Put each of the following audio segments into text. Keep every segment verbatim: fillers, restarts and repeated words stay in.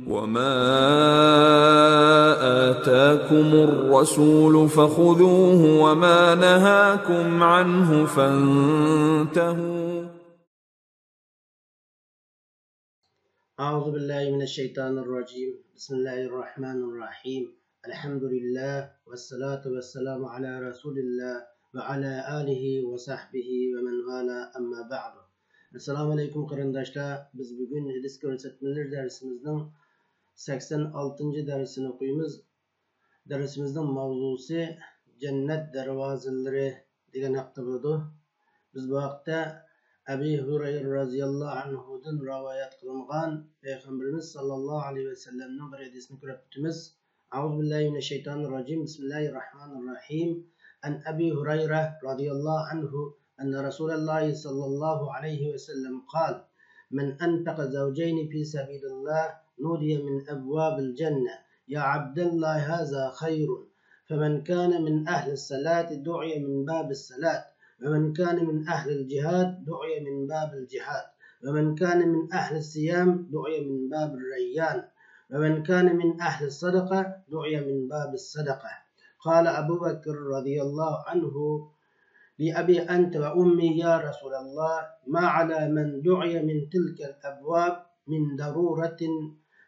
وما آتاكم الرسول فخذوه وما نهاكم عنه فانتهوا. أعوذ بالله من الشيطان الرجيم. بسم الله الرحمن الرحيم. الحمد لله والصلاة والسلام على رسول الله وعلى آله وصحبه ومن والاه، أما بعد. ئەسسالامۇ ئەلەيكۇم قېرىنداشلار. بىز بۈگۈن ھەدىس كۆرسەتمىلىرى دەرسىمىزنىڭ سەكسەن ئالتىنچى دەرسىنى ئوقۇيمىز. دەرسىمىزنىڭ ماۋزۇسى جەننەت دەرۋازىلىرى دېگەن ھەقتە بولىدۇ. بىز بۇ ھەقتە ئەبى ھۇرەيرە رازىياللاھۇ ئەنھۇدىن رىۋايەت قىلىنغان پەيغەمبىرىمىز ساللاللاھۇ ئەلەيھى ۋەسەللەمنىڭ بىر ھەدىسىنى كۆرۈپ ئۆتىمىز. أعوذ بالله من الشيطان الرجيم. بسم الله الرحمن الرحيم. عن أبي هريرة رضي الله عنه أن رسول الله صلى الله عليه وسلم قال: من أنفق زوجين في سبيل الله نودي من أبواب الجنة: يا عبد الله، هذا خير. فمن كان من أهل الصلاة دعي من باب الصلاة، ومن كان من أهل الجهاد دعي من باب الجهاد، ومن كان من أهل الصيام دعي من باب الريان، ومن كان من أهل الصدقة دعي من باب الصدقة. قال أبو بكر رضي الله عنه: بأبي أنت وأمي يا رسول الله، ما على من دعي من تلك الأبواب من ضرورة،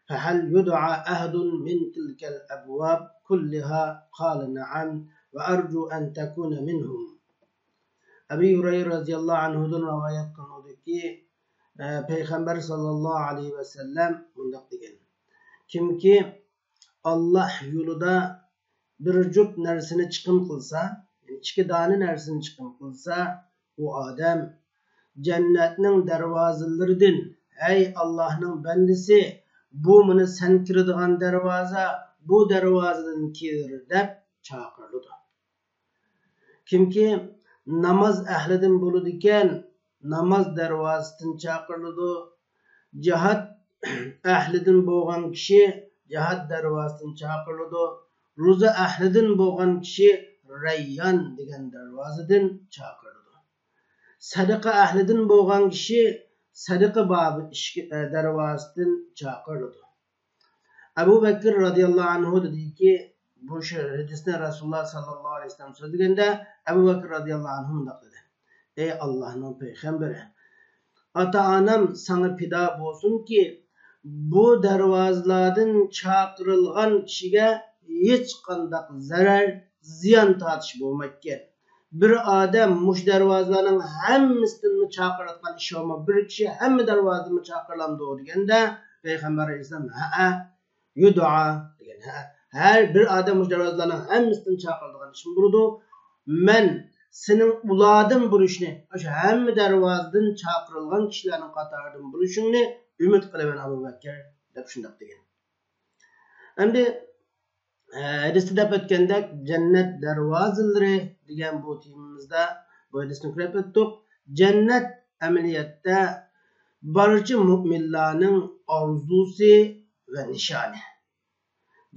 فهل يدعى أحد من تلك الأبواب كلها؟ قال: نعم، وأرجو أن تكون منهم. ئەبى ھۇرەيرە رازىياللاھۇ ئەنھۇدىن رىۋايەت قىلىنىدۇكى، ئە، پەيغەمبەر ساللاللاھۇ ئەلەيھى ۋەسەللەم مۇنداق دېگەن: كىمكى ئاللاھ يولىدا بىر جۈپ نەرسىنى چىقىم قىلسا، يەنى ئىككى دانە نەرسىنى چىقىم قىلسا، ئۇ ئادەم جەننەتنىڭ دەرۋازىلىرىدىن، ھەي ئاللاھنىڭ بەندىسى، بۇ مېنى سەن كىرىدىغان دەرۋازا، بۇ دەرۋازىدىن كىر دەپ چاقىرىلىدۇ. كىمكى ناماز ئەھلىدىن بولىدىكەن، ناماز دەرۋازىسىدىن چاقىرىلىدۇ. جىھاد ئەھلىدىن بولغان كىشى جىھاد دەرۋازىسىدىن چاقىرىلىدۇ. روزا ئەھلىدىن بولغان كىشى رەييان دېگەن دەرۋازىدىن چاقىرىلىدۇ. سەدىقە ئەھلىدىن بولغان كىشى سەدىقە بابى ئىشىك، ئە، دەرۋازىسىدىن چاقىرىلىدۇ. ئەبۇ بەكىر رازىياللاھۇ ئەنھۇ دېدىكى، بۇ شۇ ھەدىسنى رەسۇلۇللاھ ساللاللاھۇ ئەلەيھى ۋەسەللەم سۆزلىگەندە، ئەبۇ بەكىر رازىياللاھۇ ئەنھۇ مۇنداق دېدى: ئەي ئاللاھنىڭ پەيغەمبىرى، ئاتا-ئانام ساڭا پىدا بولسۇنكى، بۇ دەرۋازىلاردىن چاقىرىلغان كىشىگە ھېچقانداق زەرەر، زىيان تارتىش بولمايدىكەن. بىر ئادەم مۇشۇ دەرۋازىلارنىڭ ھەممىسىدىنمۇ چاقىرىلىدىغان ئىش بارمۇ؟ بىر كىشى ھەممە دەرۋازىدىنمۇ چاقىرىلامدۇ دېگەندە، پەيغەمبەر ئەلەيھىسسالام، ھەئە، يۇدئا دېگەن. ھە، ھەر بىر ئادەم مۇشۇ دەرۋازىلارنىڭ ھەممىسىدىن چاقىرىلىدىغان ئىشمۇ بولىدۇ. مەن سېنىڭ ئۇلاردىن بولۇشنى، ئاشۇ ھەممە دەرۋازىدىن چاقىرىلغان كىشىلەرنىڭ قاتارىدىن بولۇشۇڭنى ئۈمىد قىلىمەن، ئەبۇ بەكىر، دەپ شۇنداق دېگەن. ئەمدى، ئە، ھەدىستە دەپ ئۆتكەندەك، جەننەت دەرۋازىلىرى دېگەن بۇ تېمىمىزدا بۇ ھەدىسنى كۆرۈپ ئۆتتۇق. جەننەت ئەمەلىيەتتە بارچە مۆمىنلارنىڭ ئارزۇسى ۋە نىشانى.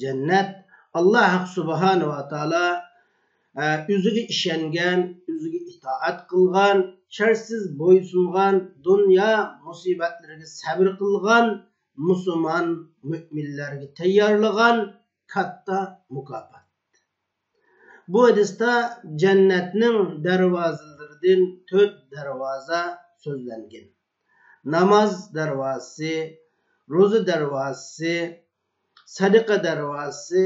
جەننەت، ئاللاھ سۇبھانەھۇ ۋە تائالا، ئە، ئۆزىگە ئىشەنگەن، ئۆزىگە ئىتائەت قىلغان، شەرتسىز بويسۇنغان، دۇنيا مۇسىبەتلىرىگە سەۋر قىلغان مۇسۇلمان مۆمىنلەرگە تەييارلىغان كاتتا مۇكاپات. بۇ ھەدىستە جەننەتنىڭ دەرۋازىلىرىدىن تۆت دەرۋازا سۆزلەنگەن. ناماز دەرۋازىسى، روزا دەرۋازىسى، سەدىقە دەرۋازىسى،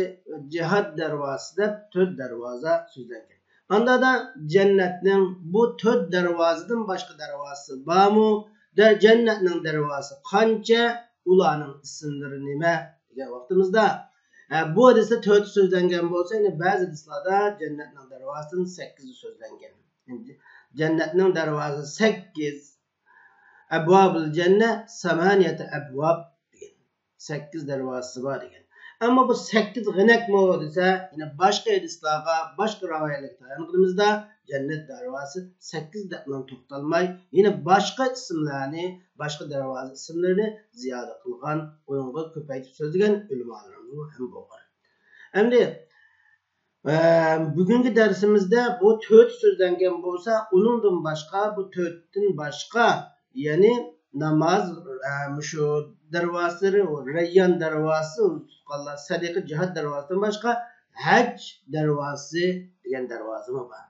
جىھاد دەرۋازىسى دەپ تۆت دەرۋازا سۆزلەنگەن. ئاندادا جەننەتنىڭ بۇ تۆت دەرۋازىدىن باشقا دەرۋازىسى بارمۇ؟ دە-، جەننەتنىڭ دەرۋازىسى قانچە؟ ئۇلارنىڭ ئىسىملىرى نېمە؟ دېگەن ۋاقتىمىزدا، ھە، بۇ ھەدىستە تۆت سۆزلەنگەن بولسا، يەنە بەزى ھەدىسلاردا جەننەتنىڭ دەرۋازىسىدىن سەككىز سۆزلەنگەن. جەننەتنىڭ دەرۋازىسى سەككىز. ئەبۋابۇل جەننە سامانىيەتە ئەبۋاب دېگەن. سەككىز دەرۋازىسى بار دېگەن. ئەمما بۇ سەككىز غەنەكمۇ دېسە، يەنە باشقا ھەدىسلارغا، باشقا رىۋايەتلەرگە تايانغىنىمىزدا، جەننەت دەرۋازىسى سەككىز دەپلا توختالماي، يەنە باشقا ئىسىملارنى، باشقا دەرۋازا ئىسىملىرىنى زىيادە قىلغان، ئۇنىڭغا كۆپەيتىپ سۆزلىگەن ئۆلىمالىرىمىزمۇ ھەم بولغان. ئەمدى، ئە، بۈگۈنكى دەرسىمىزدە بۇ تۆت سۆزلەنگەن بولسا، ئۇنىڭدىن باشقا، بۇ تۆتتىن باشقا، يەنى ناماز، ئە، مۇشۇ دەرۋازىلىرى، رەييان دەرۋازىسى، تۇتقانلار سەدىقە، جىھاد دەرۋازىسىدىن باشقا ھەج دەرۋازىسى دېگەن دەرۋازىمۇ بار.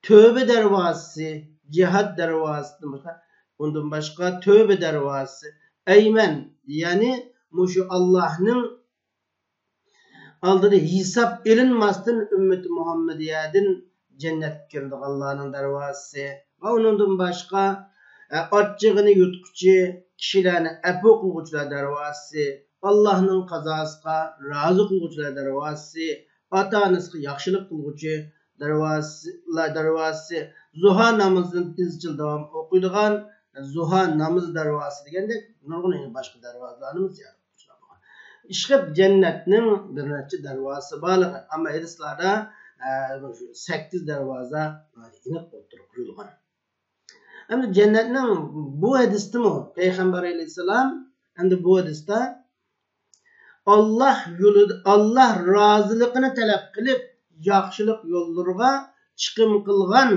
تۆبە دەرۋازىسى، جىھاد دەرۋازىسىدىن باشقا، ئۇندىن باشقا تۆبە دەرۋازىسى، ئەيمەن، يەنى مۇشۇ ئاللاھنىڭ ئالدىدا ھېساب ئېلىنماستىن ئۈممىتى مۇھەممەدىيەدىن جەننەتكە كىرىدىغانلارنىڭ دەرۋازىسى ۋە ئۇنىڭدىن باشقا، ئە، ئاچچىقىنى يۇتقۇچى، كىشىلەرنى ئەپۇ قىلغۇچىلار دەرۋازىسى، ئاللاھنىڭ قازاسىغا رازى قىلغۇچىلار دەرۋازىسى، ئاتا-ئانىسىغا ياخشىلىق قىلغۇچى دەرۋازىسى، دەرۋازىسى، زۇھا نامىزىنى ئىزچىل داۋام ئوقۇيدىغان زۇھا نامىز دەرۋازىسى دېگەندەك نۇرغۇن باشقا دەرۋازىلارنىمۇ زىيارەت قىلغۇچىلار بولغان. ئىشقىلىپ جەننەتنىڭ بىر نەچچە دەرۋازىسى بارلىقى، ئەمما ھەدىسلاردا، ئە، مۇشۇ سەككىز دەرۋازا ئېنىق ئوتتۇرىغا قويۇلغان. ئەمدى جەننەتنىڭ بۇ ھەدىستىمۇ پەيغەمبەر ئەلەيھىسسالام، ئەمدى بۇ ھەدىستە ئاللاھ يولىدا، ئاللاھ رازىلىقىنى تەلەپ قىلىپ، ياخشىلىق يوللىرىغا چىقىم قىلغان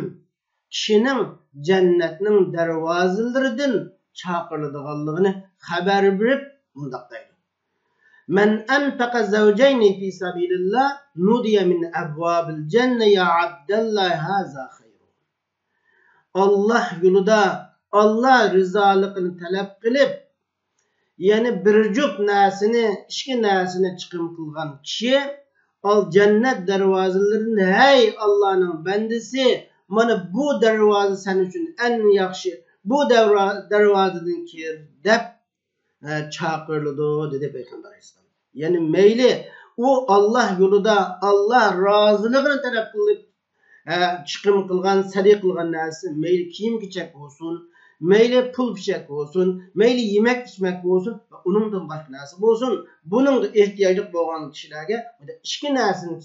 كىشىنىڭ جەننەتنىڭ دەرۋازىلىرىدىن چاقىرىلىدىغانلىقىنى خەۋەر بېرىپ مۇنداق دەيدۇ: مَنْ أَنْفَقَ زَوْجَيْنِ فِي سَبِيلِ اللَّهِ نُودِيَ مِنْ أَبْوَابِ الْجَنَّةِ يَا عَبْدَ اللَّهِ هَذَا خَيْرٌ. ئاللاھ يولىدا، ئاللاھ رىزالىقىنى تەلەپ قىلىپ، يەنى بىر جۈپ نەرسىنى، ئىككى نەرسىنى چىقىم قىلغان كىشى ئال جەننەت دەرۋازىلىرىدىن، ھەي ئاللانىڭ بەندىسى، مانا بۇ دەرۋازا سەن ئۈچۈن ئەڭ ياخشى، بۇ دەرۋا-، دەرۋازىدىن كىر دەپ، ئە، چاقىرىلىدۇ، دېدى پەيغەمبەر ئەلەيھىسسالام. يەنى مەيلى ئۇ ئاللاھ يولىدا ئاللاھ رازىلىقىنى تەلەپ قىلىپ، ئە، چىقىم قىلغان، سەدىقە قىلغان نەرسىسى، مەيلى كىيىم-كېچەك بولسۇن، مەيلى پۇل-پىچەك بولسۇن، مەيلى يېمەك-ئىچمەك بولسۇن، ئۇنىڭدىن باشقا نەرسە بولسۇن، بۇنىڭغا ئېھتىياجلىق بولغان كىشىلەرگە ئىككى نەرسىنى،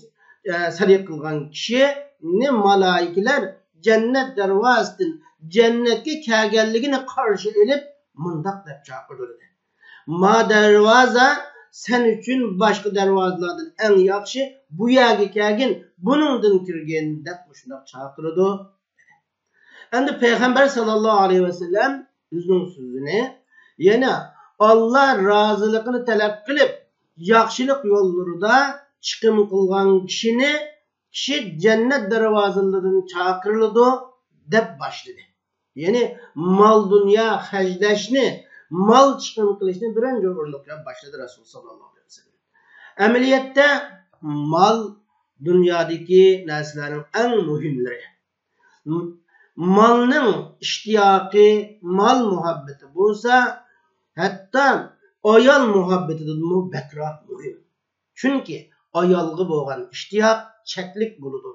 ئە، سەدىقە قىلغان كىشىنى مالايىكىلەر جەننەت دەرۋازىسىدىن جەننەتكە كەلگەنلىكىنى قارشى ئېلىپ، مۇنداق دەپ چاقىرىدۇ، دېدى. ما دەرۋازا سەن ئۈچۈن باشقا دەرۋازىلاردىن ئەڭ ياخشى، بۇ يەرگە كەلگىن، بۇنىڭدىن كىرگىن، دەپ مۇشۇنداق چاقىرىدۇ. ئەمدى پەيغەمبەر ساللاللاھۇ ئەلەيھى ۋەسەللەم ئۆزىنىڭ سۆزىنى يەنە ئاللا رازىلىقىنى تەلەپ قىلىپ، ياخشىلىق يوللىرىدا چىقىم قىلغان كىشىنى، كىشى جەننەت دەرۋازىلىرىدىن چاقىرىلىدۇ، دەپ باشلىدى. يەنى مال-دۇنيا خەجلەشنى، مال چىقىم قىلىشنى بىرىنچى ئورۇنلۇق دەپ باشلىدى رەسۇل ساللاللاھۇ ئەلەيھى ۋەسەللەم. ئەمەلىيەتتە مال دۇنيادىكى نەرسىلەرنىڭ ئەڭ مۇھىملىرى. م-، مالنىڭ ئىشتىياقى، مال مۇھەببىتى بولسا، ھەتتا ئايال مۇھەببىتىدىنمۇ بەكرەك مۇھىم. چۈنكى ئايالغا بولغان ئىشتىياق چەكلىك بولىدۇ.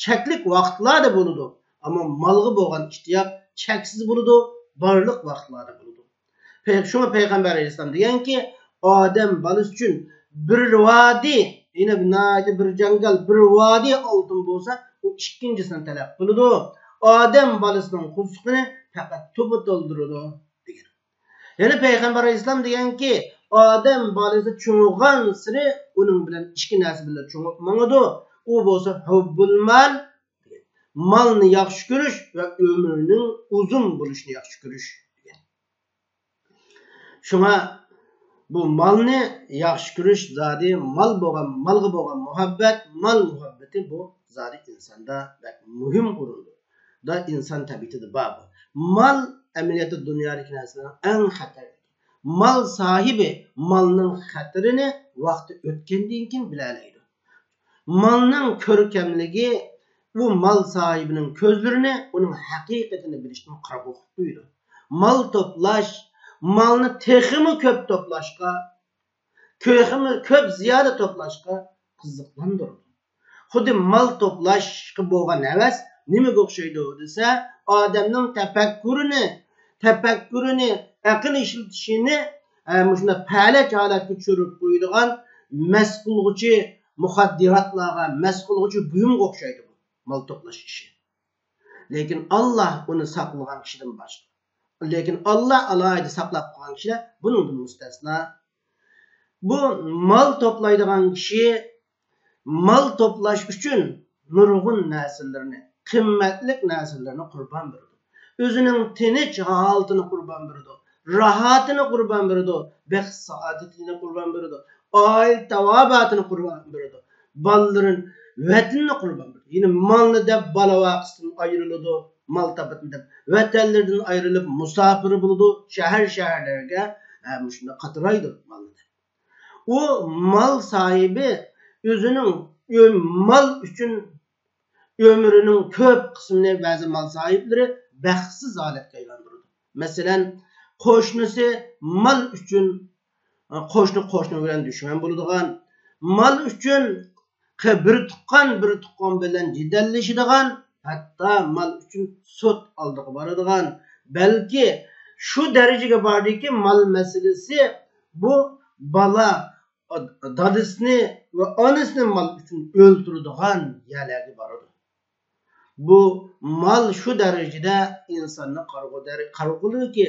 چەكلىك ۋاقىتلاردا بولىدۇ. ئەمما مالغا بولغان ئىشتىياق چەكسىز بولىدۇ، بارلىق ۋاقىتلاردا بولىدۇ. پەي-، شۇڭا پەيغەمبەر ئەلەيھىسسالام دېگەنكى، ئادەم بالىسى ئۈچۈن بىر ۋادى، يەنى ناھايىتى بىر جاڭگال، بىر ۋادى ئالتۇن بولسا، ئۇ ئىككىنچىسىنى تەلەپ قىلىدۇ. ئادەم بالىسىنىڭ قورسىقىنى پەقەت توپا تولدۇرىدۇ، دېگەن. يەنە پەيغەمبەر ئەلەيھىسسالام دېگەنكى، ئادەم بالىسى چوڭىغانسېرى ئۇنىڭ بىلەن ئىككى نەرسە بىلەن چوڭىيىپ ماڭىدۇ. ئۇ بولسا ھۇببۇل مال، مالنى ياخشى كۆرۈش ۋە ئۆمۈرنىڭ ئۇزۇن بولۇشىنى ياخشى كۆرۈش، دېگەن. شۇڭا بۇ مالنى ياخشى كۆرۈش زادى، مال بولغان، مالغا بولغان مۇھەببەت، مال مۇھەببىتى بۇ زادى ئىنساندا بەك مۇھىم ئورۇندا. دا ئىنسان تەبىئىتىدە بار بۇ. مال ئەمەلىيەتتە دۇنيادىكى نەرسىلەرنىڭ ئەڭ خەتەرلىكى. مال ساھىبى مالنىڭ خەتىرىنى ۋاقتى ئۆتكەندىن كېيىن بىلەلەيدۇ. مالنىڭ كۆركەملىكى ئۇ مال ساھىبىنىڭ كۆزلىرىنى ئۇنىڭ ھەقىقىتىنى بىلىشتىن قاراپ ئوقۇپ قويىدۇ. مال توپلاش، مالنى تېخىمۇ كۆپ توپلاشقا، تېخىمۇ كۆپ زىيادە توپلاشقا قىزىقلاندۇرىدۇ. خۇددى مال توپلاشقا بولغان ھەۋەس نېمىگە ئوخشايدۇ دېسە، ئادەمنىڭ تەپەككۇرىنى، تەپەككۇرىنى، ئەقىل ئىشلىتىشىنى، ئە، مۇشۇنداق پەلەچ ھالەتكە چۈشۈرۈپ قويىدىغان مەس قىلغۇچى مۇخدىراتلارغا، مەس قىلغۇچى بۇيۇمغا ئوخشايدۇ بۇ مال توپلاش ئىشى. لېكىن ئاللا ئۇنى ساقلىغان كىشىدىن باشقا. لېكىن ئاللا ئالاھىدە ساقلاپ قالغان كىشىلەر بۇنىڭدىن مۇستەسنا. بۇ مال توپلايدىغان كىشى مال توپلاش ئۈچۈن نۇرغۇن نەرسىلىرىنى، قىممەتلىك نەرسىلىرىنى قۇربان بېرىدۇ. ئۆزىنىڭ تىنچ ھالىتىنى قۇربان بېرىدۇ. راھەتىنى قۇربان بېرىدۇ، بەخت سائادىتىنى قۇربان بېرىدۇ، ئائىلە تاۋابىئاتىنى قۇربان بېرىدۇ، بالىلىرىنى، ۋەتىنىنى قۇربان بېرىدۇ. يەنى مالنى دەپ بالا ۋاقىسىدىن ئايرىلىدۇ، مال تاپىدىن دەپ ۋەتەنلىرىدىن ئايرىلىپ مۇساپىر بولىدۇ، شەھەر شەھەرلەرگە، ھە، مۇشۇنداق قاترايدۇ مالنى دەپ. ئۇ مال ساھىبى ئۆزىنىڭ ئۆ-، مال ئۈچۈن ئۆمرىنىڭ كۆپ قىسمىنى بەزى مال ساھىبلىرى بەختسىز ھالەتكە ئايلاندۇرىدۇ. مەسىلەن، قوشنىسى مال ئۈچۈن، قوشنا قوشنا بىلەن دۈشمەن بولىدىغان، مال ئۈچۈن قى-، بىر تۇغقان بىر تۇغقان بىلەن جېدەللىشىدىغان، ھەتتا مال ئۈچۈن سوت ئالدىغا بارىدىغان، بەلكى شۇ دەرىجىگە باردىكى، مال مەسىلىسى بۇ بالا دادىسىنى ۋە ئانىسىنى مال ئۈچۈن ئۆلتۈرىدىغان يەرلەرگە بارىدۇ. بۇ مال شۇ دەرىجىدە ئىنساننى قارىغۇ دەر-، قارىغۇ قىلىدۇكى،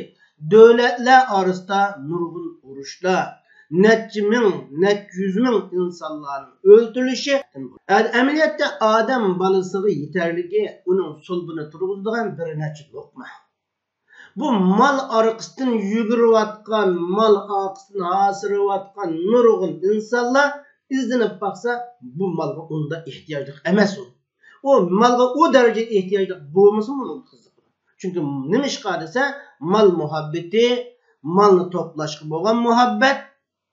دۆلەتلەر ئارىسىدا نۇرغۇن ئۇرۇشلار، نەچچە مىڭ، نەچچە يۈز مىڭ ئىنسانلارنىڭ ئۆلتۈرۈلۈشى. ئەمەلىيەتتە ئادەم بالىسىغا يېتەرلىكى ئۇنىڭ سۇلبىنى تۇرغۇزىدىغان بىر نەچچە لوقما. بۇ مال ئارقىسىدىن يۈگۈرۈۋاتقان، مال ئارقىسىدىن ھاسىراۋاتقان نۇرغۇن ئىنسانلار ئىزدىنىپ باقسا، بۇ مالغا ئۇنداق ئېھتىياجلىق ئەمەس ئۇ. ئۇ مالغا ئۇ دەرىجىدە ئېھتىياجلىق بولمىسىمۇ ئۇنىڭغا قىزىقىدۇ. چۈنكى نېمىشقا دېسە، مال مۇھەببىتى، مالنى توپلاشقا بولغان مۇھەببەت،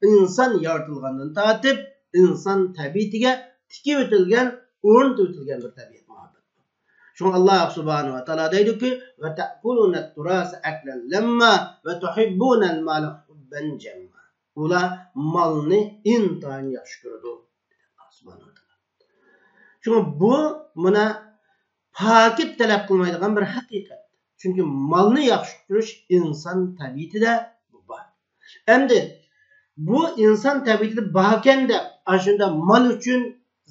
ئىنسان يارىتىلغاندىن تارتىپ ئىنسان تەبىئىتىگە تىكىۋېتىلگەن، ئورنىتىۋېتىلگەن بىر تەبىئەت مۇھەببەت. شۇڭا ئاللا سۇبھانەھۇ ۋە تائالا دەيدۇكى، «وتأكلون التراث أكلا لما وتحبون المال حبا جما.» ئۇلار مالنى ئىنتايىن ياخشى كۆرىدۇ. شۇڭا بۇ مانا پاكىت تەلەپ قىلمايدىغان بىر ھەقىقەت. چۈنكى مالنى ياخشى كۆرۈش ئىنسان تەبىئىتىدە بار. ئەمدى بۇ ئىنسان تەبىئىتىدە باركەن دەپ، ئاشۇنداق مال ئۈچۈن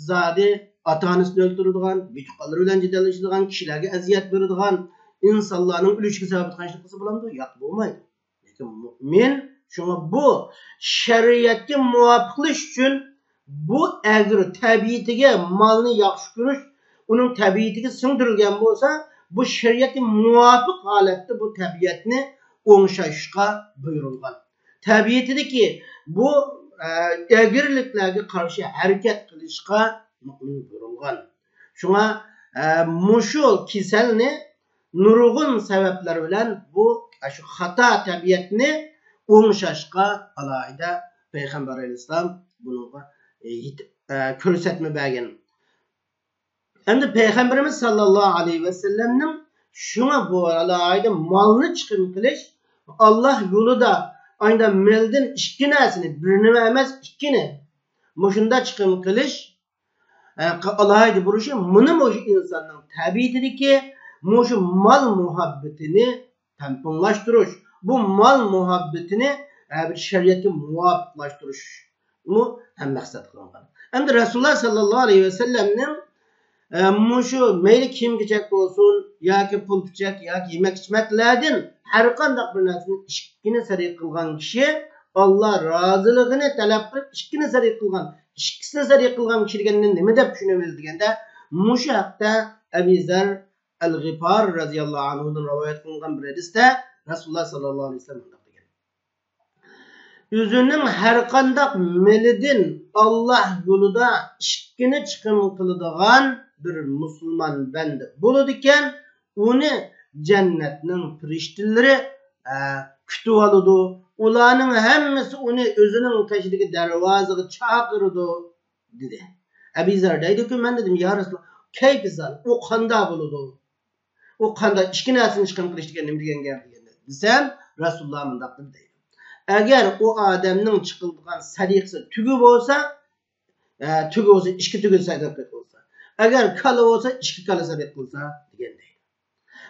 زادى ئاتا-ئانىسىنى ئۆلتۈرىدىغان، بىتۇغقانلىرى بىلەن جېدەللىشىدىغان، كىشىلەرگە ئەزىيەت بېرىدىغان، ئىنسانلارنىڭ ئۆلۈشىگە سەۋەب بولىدىغان ئىشنى قىلسا بولامدۇ؟ ياق، بولمايدۇ. لېكىن مۇئمىن شۇڭا بۇ شەرىئەتكە مۇۋاپىقلىشىش ئۈچۈن بۇ ئەگرى تەبىئىتىگە مالنى ياخشى كۆرۈش، ئۇنىڭ تەبىئىتىگە سىڭدۈرۈلگەن بولسا، بۇ شەرىئەتكە مۇۋاپىق ھالەتتە بۇ تەبىئەتنى ئوڭشاشقا بۇيرۇلغان. تەبىئىتىدىكى بۇ، ئە، ئەگرىلىكلەرگە قارشى ھەرىكەت قىلىشقا مۇئمىن بۇيرۇلغان. شۇڭا، ئە، مۇشۇ كېسەلنى نۇرغۇن سەۋەبلەر بىلەن بۇ، ئە، شۇ خاتا تەبىئەتنى ئوڭشاشقا ئالاھىدە پەيغەمبەر ئەلەيھىسسالام بۇنىڭغا، ئە، يېتىپ، ئە، كۆرسەتمە بەرگەن. ئەمدى پەيغەمبىرىمىز ساللاللاھۇ ئەلەيھى ۋەسەللەمنىڭ شۇڭا بۇ ئالاھىدە مالنى چىقىم قىلىش، ئاللا يولىدا ئايدا مالدىن ئىككى نەرسىنى، بىر نېمە ئەمەس، ئىككىنى مۇشۇنداق چىقىم قىلىش، ئە، ئالاھىدە بولۇشى، مانا مۇشۇ ئىنساننىڭ تەبىئىتىدىكى مۇشۇ مال مۇھەببىتىنى تەڭپۇڭلاشتۇرۇش، بۇ مال مۇھەببىتىنى، ئە، بىر شەرىئەتكە مۇۋاپىقلاشتۇرۇشمۇ ھەم مەقسەت قىلىنغان. ئەمدى رەسۇلۇللا ساللاللاھۇ ئەلەيھى ۋەسەللەمنىڭ، ئە، مۇشۇ مەيلى كىيىم-كېچەك بولسۇن، ياكى پۇل-پۇچەك، ياكى يېمەك-ئىچمەكلەردىن ھەر قانداق بىر نەرسىنى ئىككىنى سەدىقە قىلغان كىشى ئاللا رازىلىقىنى تەلەپ قىلىپ ئىككىنى سەدىقە قىلغان، ئىككىسىنى سەدىقە قىلغان كىشى دېگەندىن نېمە دەپ چۈشىنىمىز دېگەندە، مۇشۇ ھەقتە ئەبى زەر ئەل غىپار رەزىياللاھۇ ئەنھۇدىن رىۋايەت قىلىنغان بىر ھەدىستە رەسۇلۇللا ساللاللاھۇ ئەلەيھى ۋەسەللەم مۇنداق دېگەن: ئۆزىنىڭ ھەرقانداق مېلىدىن ئاللا يولىدا ئىككىنى چىقىم قىلىدىغان بىر مۇسۇلمان بەندە بولىدىكەن، ئۇنى جەننەتنىڭ پىرىشتىلىرى، ئە، كۈتۈۋالىدۇ. ئۇلارنىڭ ھەممىسى ئۇنى ئۆزىنىڭ قېشىدىكى دەرۋازىغا چاقىرىدۇ، دېدى. ئەبى زەر دەيدۇكى، مەن دېدىم، يا رەسۇلاللا، كەيپىزال، ئۇ قانداق بولىدۇ؟ ئۇ قانداق ئىككى نەرسىنى چىقىم قىلىش دېگەن نېمە دېگەن گەپ دېگەندە، دېسەم، رەسۇلۇللا مۇنداق دېدى، دەيدۇ. ئەگەر ئۇ ئادەمنىڭ چىقىلىدىغان سەدىقىسى تۆگە بولسا، ئە، تۆگە بولسا، ئىككى تۆگە سەدىقە قىلسا، ئەگەر كالا بولسا، ئىككى كالا سەدىقە قىلسا، دېگەن دەيدۇ.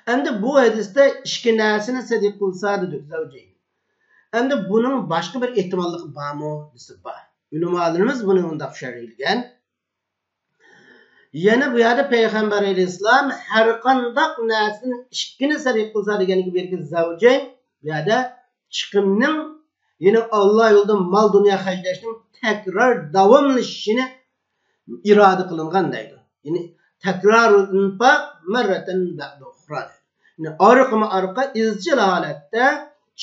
ئەمدى بۇ ھەدىستە ئىككى نەرسىنى سەدىقە قىلسا دېدۇق، زەۋجەين. ئەمدى بۇنىڭ باشقا بىر ئېھتىماللىقى بارمۇ دېسە، بار. ئۆلىمالىرىمىز بۇنى مۇنداق شەرھلىگەن. يەنە بۇ يەردە پەيغەمبەر ئەلەيھىسسالام ھەر قانداق نەرسىدىن ئىككىنى سەدىقە قىلسا دېگەنگە بەلكى زەۋجەين، بۇ يەردە چىقىمنىڭ، يەنى ئاللا يولىدا مال دۇنيا خەجلەشنىڭ تەكرار داۋاملىشىشىنى ئىرادە قىلىنغان دەيدۇ. يەنى تەكرارۇل ئىنفاق مەررەتەن بەئدە ئۇخرا دەيدۇ. يەنى ئارقىمۇ ئارقا ئىزچىل ھالەتتە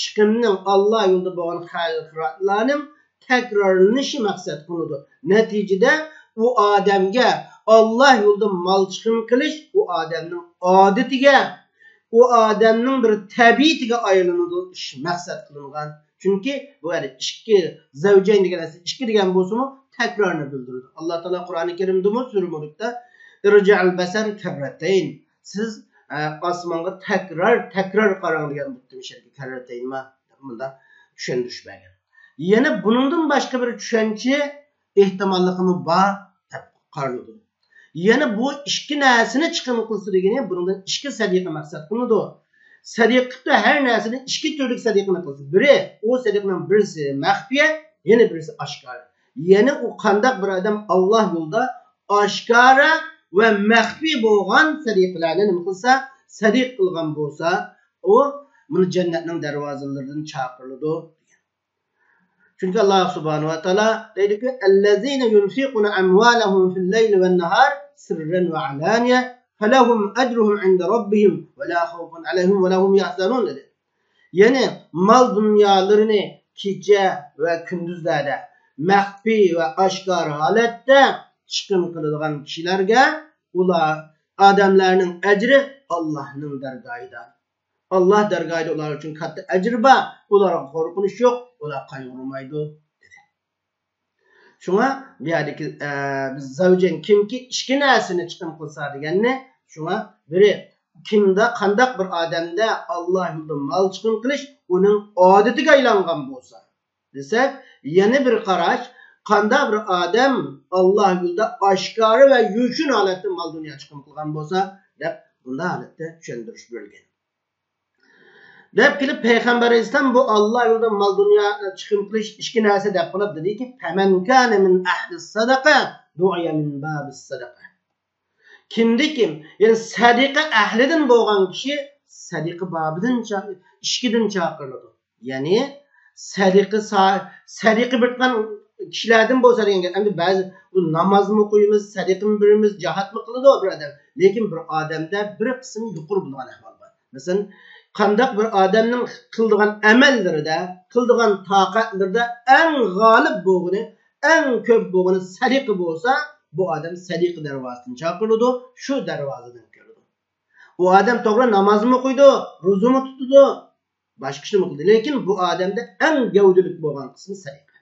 چىقىمنىڭ، ئاللا يولىدا بولغان خەير-خىراتلارنىڭ تەكرارلىنىشى مەقسەت قىلىنىدۇ. نەتىجىدە ئۇ ئادەمگە ئاللا يولىدا مال چىقىم قىلىش ئۇ ئادەمنىڭ ئادىتىگە، ئۇ ئادەمنىڭ بىر تەبىئىتىگە ئايلىنىدۇ، ئىش مەقسەت قىلىنغان. چۈنكى بۇ يەردە ئىككى، زەۋجەين دېگەن نەرسە ئىككى دېگەن بولسىمۇ، تەكرارنى بىلدۈرىدۇ. ئاللا تائالا قۇرئانى كەرىمدىمۇ سۈرە مۇلكتا، «ارجع البصر كرتين»، سىز، ئە، ئاسمانغا تەكرار، تەكرار قاراڭ دېگەن بولۇپتۇ، مۇشۇ يەردىكى كرتين ما، مۇنداق چۈشەندۈرۈش بەرگەن. يەنە بۇنىڭدىن باشقا بىر چۈشەنچە ئېھتىماللىقىمۇ بار دەپ قارىلىدۇ. يەنە بۇ ئىككى نەرسىنى چىقىم قىلسا دېگىنى، بۇنىڭدىن ئىككى سەدىقە مەقسەت قىلىنىدۇ. سەدىقە قىلىپتۇ، ھەر نەرسىنى ئىككى تۈرلۈك سەدىقىنى قىلسا. بىرى، ئۇ سەدىقىنىڭ بىرسى مەخپىيە، يەنە بىرسى ئاشكارا. يەنى ئۇ قانداق بىر ئادەم ئاللا يولىدا ئاشكارا ۋە مەخپىي بولغان سەدىقىلەرنى نېمە قىلسا، سەدىقە قىلغان بولسا، ئۇ مۇنى جەننەتنىڭ دەرۋازىلىرىدىن چاقىرىلىدۇ. چۈنكى ئاللا سۇبھانەھۇ ۋە تائالا دەيدۇكى، «الذين ينفقون أموالهم في الليل والنهار سرا وعلانية فلهم أجرهم عند ربهم ولا خوف عليهم ولا هم يحزنون» دېدى. يەنى مال دۇنيالىرىنى كېچە ۋە كۈندۈزلەردە مەخپىي ۋە ئاشكارا ھالەتتە چىقىم قىلىدىغان كىشىلەرگە ئۇلار، ئادەملەرنىڭ ئەجرى ئاللانىڭ دەرگاھىدا. ئاللا دەرگاھىدا ئۇلار ئۈچۈن كاتتا ئەجىر بار، ئۇلارغا قورقۇنچ يوق، ئۇلار قايغۇرمايدۇ، دېدى. شۇڭا بۇ يەردىكى، ئە، بىز زەۋجەين كىمكى ئىككى نەرسىنى چىقىم قىلسا دېگەننى، شۇڭا بىرى، كىمدە، قانداق بىر ئادەمدە ئاللا يولىدا مال چىقىم قىلىش ئۇنىڭ ئادىتىگە ئايلانغان بولسا، دېسەك، يەنە بىر قاراش، قانداق بىر ئادەم ئاللا يولىدا ئاشكارا ۋە يوشۇرۇن ھالەتتە مال دۇنيا چىقىم قىلغان بولسا، دەپ بۇنداق ھالەتتە چۈشەندۈرۈش بېرىلگەن. دەپ كېلىپ، پەيغەمبەر ئەلەيھىسسالام بۇ ئاللا يولىدا مال دۇنيا چىقىم قىلىش ئىككى نەرسە دەپ قىلىپ دېدىكى، «فمن كان من أهل الصدقة دعي من باب الصدقة». كىمدىكىم، يەنى سەدىقە ئەھلىدىن بولغان كىشى سەدىقە بابىدىن چا-، ئىشىكىدىن چاقىرىلىدۇ. يەنى سەدىقە سا-، سەدىقە بېرىدىغان كىشىلەردىن بولسا دېگەن گەپ. ئەمدى بەزى بۇ نامازمۇ ئوقۇيمىز، سەدىقىمۇ بېرىمىز، جاھاتمۇ قىلىدۇ بىر ئادەم. لېكىن بىر ئادەمدە بىر قىسىم يۇقىرى بولىدىغان ئەھۋال بار. مەسىلەن، قانداق بىر ئادەمنىڭ قىلىدىغان ئەمەللىرىدە، قىلىدىغان تاقەتلىرىدە ئەڭ غالىب بولغىنى، ئەڭ كۆپ بولغىنى سەدىقە بولسا، بۇ ئادەم سەدىقە دەرۋازىسىدىن چاقىرىلىدۇ، شۇ دەرۋازىدىن كىرىدۇ. ئۇ ئادەم توغرا نامازمۇ ئوقۇيدۇ، روزىمۇ تۇتىدۇ، باشقا ئىشنىمۇ قىلىدۇ. لېكىن بۇ ئادەمدە ئەڭ گەۋدىلىك بولغان قىسمى سەدىقە.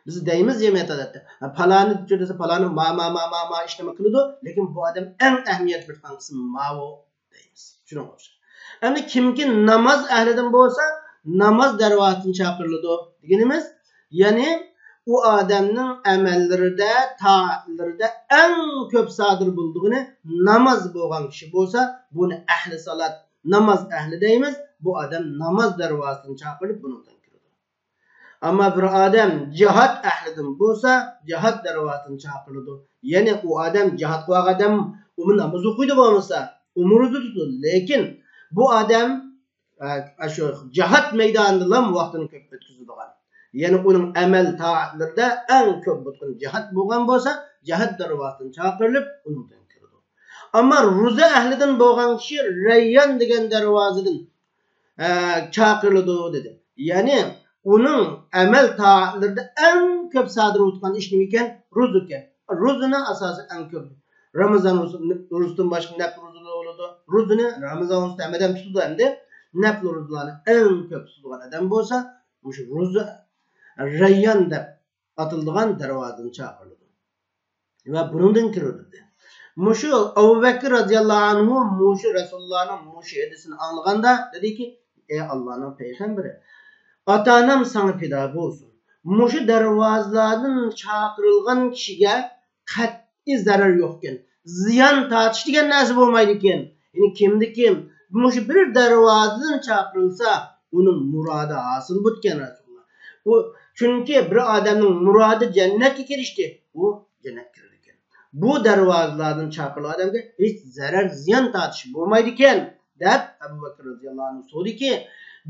بىز دەيمىز جەمئىيەت ئادەتتە، «ھە، پالانى چۆرىسە پالانى ما، ما، ما، ما، ما ئىشنى قىلىدۇ، لېكىن بۇ ئادەم ئەڭ ئەھمىيەت بېرىدىغان قىسمى ماۋۇ» دەيمىز. شۇنىڭغا ئوخشاش. ئەمدى كىمكى ناماز ئەھلىدىن بولسا، ناماز دەرۋازىسىدىن چاقىرىلىدۇ دېگىنىمىز، يەنى ئۇ ئادەمنىڭ ئەمەللىرىدە، تائەتلىرىدە ئەڭ كۆپ سادىر بولىدىغىنى ناماز بولغان كىشى بولسا، بۇنى ئەھلى سالات، ناماز ئەھلى دەيمىز. بۇ ئادەم ناماز دەرۋازىسىدىن چاقىرىلىپ، بۇنىڭدىن كىرىدۇ. ئەمما بىر ئادەم جىھاد ئەھلىدىن بولسا، جىھاد دەرۋازىسىدىن چاقىرىلىدۇ. يەنى ئۇ ئادەم جىھاد قىلغان ئادەم، ئۇمۇ ناماز ئوقۇيدۇ بولمىسا، ئۇمۇ روزا تۇتىدۇ. لېكىن بۇ ئادەم، ئە، شۇ جىھاد مەيدانىدىلا ۋاقتىنى كۆپ ئۆتكۈزىدىغان. يەنى ئۇنىڭ ئەمەل تائەتلىرىدە ئەڭ كۆپ بولغان جىھاد بولغان بولسا، جىھاد دەرۋازىسىدىن چاقىرىلىپ، ئۇنىڭدىن كىرىدۇ. ئەمما روزا ئەھلىدىن بولغان كىشى رەييان دېگەن دەرۋازىدىن، ئە، چاقىرىلىدۇ دېدى. يەنى ئۇنىڭ ئەمەل تائەتلىرىدە ئەڭ كۆپ سادىر بولىدىغان ئىش نېمە ئىكەن؟ روزا ئىكەن. روزىنى ئاساسەن ئەڭ كۆپ، رامىزان روزىسىدىن باشقا نەپلى روزىلار بولىدۇ. روزىنى رامىزان روزىسىدا ھەممە ئادەم تۇتىدۇ ئەمدى. نەپلى روزىلارنى ئەڭ كۆپ تۇتىدىغان ئادەم بولسا، مۇشۇ روزا رەييان دەپ ئاتىلىدىغان دەرۋازىدىن چاقىرىلىدۇ. ۋە بۇنىڭدىن كىرىدۇ. مۇشۇ ئەبۇ بەكرى رەزىياللاھۇ ئەنھۇ مۇشۇ رەسۇلۇللانىڭ مۇشۇ ھەدىسىنى ئاڭلىغاندا دېدىكى، ئەي ئاللانىڭ پەيغەمبىرى، ئاتا-ئانام ساڭا پىدا بولسۇن. مۇشۇ دەرۋازىلاردىن چاقىرىلغان كىشىگە قەتئىي زەرەر يوقكەن. زىيان تارتىش دېگەن نەرسە بولمايدىكەن. يەنى كىمدىكىم مۇشۇ بىر دەرۋازىدىن چاقىرىلسا، ئۇنىڭ مۇرادى ھاسىل بوپتىكەن رەسۇلۇللا. ئۇ، چۈنكى بىر ئادەمنىڭ مۇرادى جەننەتكە كىرىشتى، ئۇ جەننەتكە كىرىدىكەن. بۇ دەرۋازىلاردىن چاقىرىلغان ئادەمگە ھېچ زەرەر، زىيان تارتىش بولمايدىكەن، دەپ ئەبۇ بەكرى رەزىياللاھۇ ئەنھۇ سورىدىكى،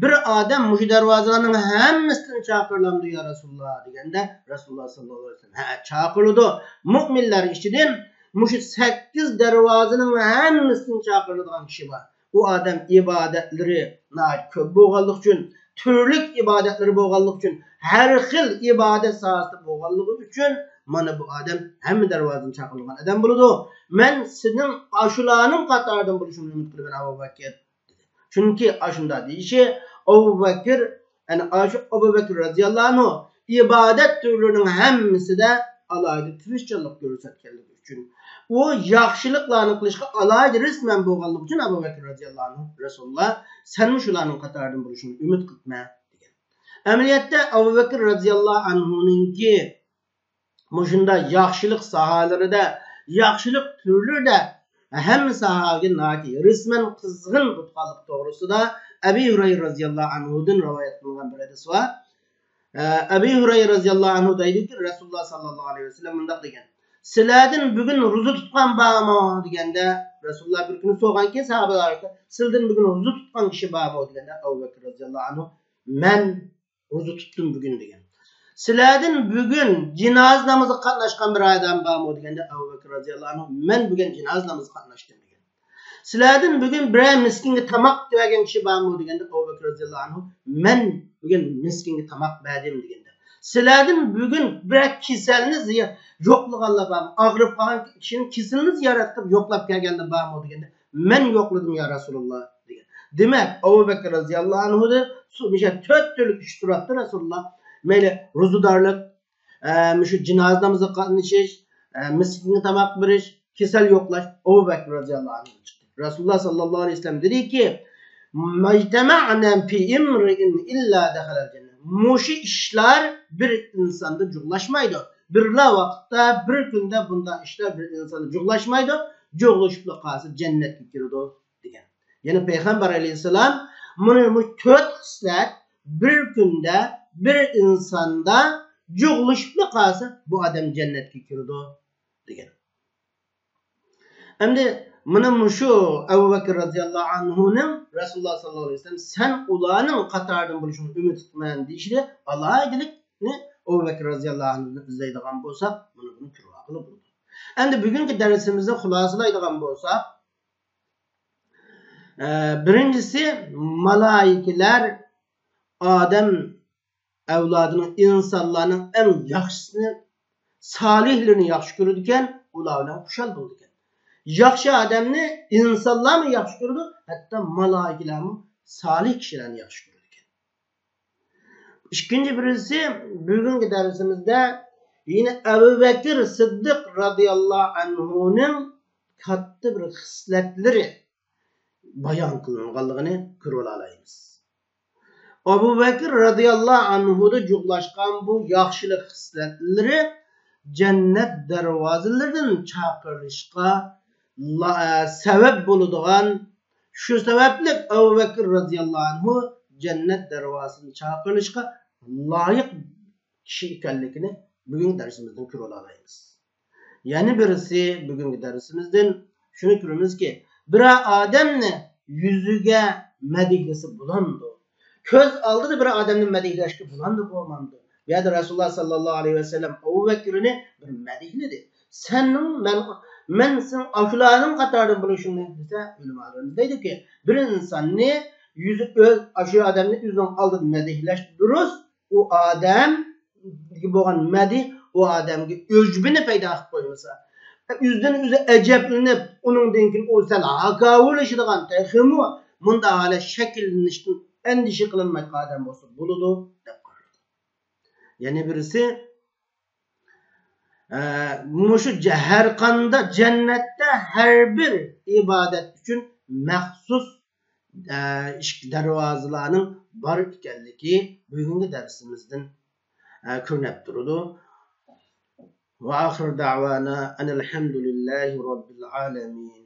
بىر ئادەم مۇشۇ دەرۋازىلارنىڭ ھەممىسىدىن چاقىرىلامدۇ يا رەسۇلۇللا دېگەندە، رەسۇلۇللا ساللاللاھۇ ئەلەيھى ۋەسەللەم، ھە، چاقىرىلىدۇ. مۇئمىنلار ئىچىدىن مۇشۇ سەككىز دەرۋازىنىڭ ھەممىسىدىن چاقىرىلىدىغان كىشى بار. ئۇ ئادەم ئىبادەتلىرى ناھايىتى كۆپ بولغانلىقى ئۈچۈن، تۈرلۈك ئىبادەتلىرى بولغانلىقى ئۈچۈن، ھەر خىل ئىبادەت ساھەسىدە بولغانلىقى ئۈچۈن، مانا بۇ ئادەم ھەممە دەرۋازىدىن چاقىرىلغان ئادەم بولىدۇ. مەن سېنىڭ ئاشۇلارنىڭ قاتارىدىن بولۇشۇڭنى ئۈمىد قىلىمەن، ئەبۇ بەكىر. چۈنكى ئاشۇنداق دېيىشى ئەبۇ بەكىر، يەنى ئاشۇ ئەبۇ بەكىر رەزىياللاھۇ ئەنھۇ ئىبادەت تۈرلىرىنىڭ ھەممىسىدە ئالاھىدە تىرىشچانلىق كۆرسەتكەنلىكى ئۈچۈن، ئۇ ياخشىلىقلارنى قىلىشقا ئالاھىدە رىسمەن بولغانلىقى ئۈچۈن ئەبۇ بەكىر رەزىياللاھۇ ئەنھۇ، رەسۇلۇللا، سەنمۇ شۇلارنىڭ قاتارىدىن بولۇشۇڭنى ئۈمىد قىلىمەن، دېگەن. ئەمەلىيەتتە ئەبۇ بەكىر رەزىياللاھۇ ئەنھۇنىڭكى مۇشۇنداق ياخشىلىق ساھەلىرىدە، ياخشىلىق تۈرلىرىدە ھەممە ساھەگە ناھايىتى ھېرىسمەن، قىزغىن بولغانلىقى توغرىسىدا ئەبى ھۇرەيرە رەزىياللاھۇ ئەنھۇدىن رىۋايەت قىلىنغان بىر ھەدىس بار. ئە، ئەبى ھۇرەيرە رەزىياللاھۇ ئەنھۇ دەيدۇكى، رەسۇلۇللا ساللاللاھۇ ئەلەيھى ۋەسەللەم مۇنداق دېگەن، سىلەردىن بۈگۈن روزا تۇتقان بارمۇ؟ دېگەندە، رەسۇلۇللا بىر كۈنى سورىغانكى ساھابىلەرگە، سىلىدىن بۈگۈن روزا تۇتقان كىشى بارمۇ؟ دېگەندە، ئەبۇ بەكىر رەزىياللاھۇ ئەنھۇ، مەن روزا تۇتتۇم بۈگۈن، دېگەن. سىلەردىن بۈگۈن جىنازا نامىزىغا قاتناشقان بىر ئادەم بارمۇ؟ دېگەندە، ئەبۇ بەكىر رەزىياللاھۇ ئەنھۇ، مەن بۈگۈن جىنازا نامىزىغا قاتناشتىم، دېگەن. سىلەردىن بۈگۈن بىرەر مىسكىنگە تاماق بەرگەن كىشى بارمۇ؟ دېگەندە، ئەبۇ بەكىر رەزىياللاھۇ ئەنھۇ، مەن بۈگۈن مىسكىنگە تاماق بەردىم، دېگەندە. سىلەردىن بۈگۈن بىرەر كېسەلنى زىيا-، يوقلىغانلار بارمۇ؟ ئاغرىپ قالغان كىشىنىڭ كېسىلىنى زىيارەت قىلىپ يوقلاپ كەلگەنلەر بارمۇ؟ دېگەندە، مەن يوقلىدىم، يا رەسۇلاللا، دېگەن. دېمەك، ئەبۇ بەكىر رەزىياللاھۇ ئەنھۇدىن سو-، مۇشۇ تۆت تۈرلۈك ئىش سوراپتۇ رەسۇلاللا. مەيلى روزىدارلىق، ئە، مۇشۇ جىنازا نامىزىغا قاتنىشىش، ئە، مىسكىنگە تاماق بېرىش، كېسەل يوقلاش، ئەبۇ بەكىر رەزىياللاھۇ ئەنھۇدىن چىقتى. رەسۇلۇللا ساللاللاھۇ ئەلەيھى ۋەسەللەم دېدىكى، مەجتەمەئنە فى ئىمرىئىن ئىللا دەخەلەل جەننە. مۇشۇ ئىشلار بىر ئىنساندا جۇغلاشمايدۇ. بىرلا ۋاقىتتا، بىر كۈندە بۇنداق ئىشلار بىر ئىنساندا جۇغلاشمايدۇ. جۇغلىشىپلا قالسا جەننەتكە كىرىدۇ، دېگەن. يەنى پەيغەمبەر ئەلەيھىسسالام مۇنى، مۇ-، تۆت خىسلەت بىر كۈندە، بىر ئىنساندا جۇغلىشىپلا قالسا، بۇ ئادەم جەننەتكە كىرىدۇ، دېگەن. ئەمدى مانا مۇشۇ ئەبۇ بەكىر رەزىياللاھۇ ئەنھۇنىڭ رەسۇلۇللا ساللاللاھۇ ئەلەيھى ۋەسەللەم، سەن ئۇلارنىڭ قاتارىدىن بولۇشۇڭنى ئۈمىد قىلىمەن دېيىشىدە ئالاھىدىلىكنى ئەبۇ بەكىر رەزىياللاھۇ ئەنھۇدىن ئىزدەيدىغان بولساق، مانا بۇنى كۆرۈۋالغىلى بولىدۇ. ئەمدى بۈگۈنكى دەرسىمىزنى خۇلاسىلايدىغان بولساق، ئە، بىرىنچىسى، مالايىكىلەر ئادەم ئەۋلادىنىڭ، ئىنسانلارنىڭ ئەڭ ياخشىسىنى، سالىھلىرىنى ياخشى كۆرىدىكەن، ئۇلار بىلەن خۇشال بولىدىكەن. ياخشى ئادەمنى ئىنسانلارمۇ ياخشى كۆرىدۇ، ھەتتا مالايىكىلەرمۇ سالىھ كىشىلەرنى ياخشى كۆرىدىكەن. ئىككىنچى بىرسى، بۈگۈنكى دەرسىمىزدە يەنە ئەبۇ بەكىر سىددىق رەزىياللاھۇ ئەنھۇنىڭ كاتتا بىر خىسلەتلىرى بايان قىلىنغانلىقىنى كۆرۈۋالالايمىز. ئەبۇ بەكىر رەزىياللاھۇ ئەنھۇدا جۇغلاشقان بۇ ياخشىلىق خىسلەتلىرى جەننەت دەرۋازىلىرىدىن چاقىرىلىشقا لا-، سەۋەب بولىدىغان، شۇ سەۋەبلىك ئەبۇ بەكىر رەزىياللاھۇ ئەنھۇ جەننەت دەرۋازىسىدىن چاقىرىلىشقا لايىق كىشى ئىكەنلىكىنى بۈگۈنكى دەرسىمىزدىن كۆرۈۋالالايمىز. يەنە بىرسى، بۈگۈنكى دەرسىمىزدىن شۇنى كۆرىمىزكى، بىرەر ئادەمنى يۈزىگە مەدھىيلىسە بولامدۇ؟ كۆز ئالدىدا بىر ئادەمنى مەدھىيلەشكە بولامدۇ، بولمامدۇ؟ بۇ يەردە رەسۇلۇللا ساللاللاھۇ ئەلەيھى ۋەسەللەم ئەبۇ بەكرىنى بىر مەدھىيلىدى. سەننىڭ، مەن، مەن سېنىڭ ئاشۇلارنىڭ قاتارىدا بولۇشۇڭنى دېسە، ئۆلىمالىرىمىز دەيدۇكى، بىر ئىنساننى يۈزى ئۆز، ئاشۇ ئادەمنى ئۆزىنىڭ ئالدىدا مەدھىيلەش دۇرۇس، ئۇ ئادەمگە بولغان مەدھى ئۇ ئادەمگە ئۆجبىنى پەيدا قىلىپ قويمىسا، ئۆزىدىن ئۆزى ئەجەبلىنىپ، ئۇنىڭدىن كېيىن ئۇ سەل ھاكاۋۇرلىشىدىغان، تېخىمۇ مۇنداق ھالەت شەكىللىنىشتىن ئەندىشە قىلىنمايدىغان ئادەم بولسا بولىدۇ، دەپ قارىلىدۇ. يەنە بىرسى، ئە، مۇشۇ جە-، ھەر قانداق جەننەتتە ھەر بىر ئىبادەت ئۈچۈن مەخسۇس، ئە، ئىشىك، دەرۋازىلارنىڭ بار ئىكەنلىكى بۈگۈنكى دەرسىمىزدىن، ئە، كۆرۈنۈپ تۇرىدۇ. وآخر دعوانا أن الحمد لله رب العالمين.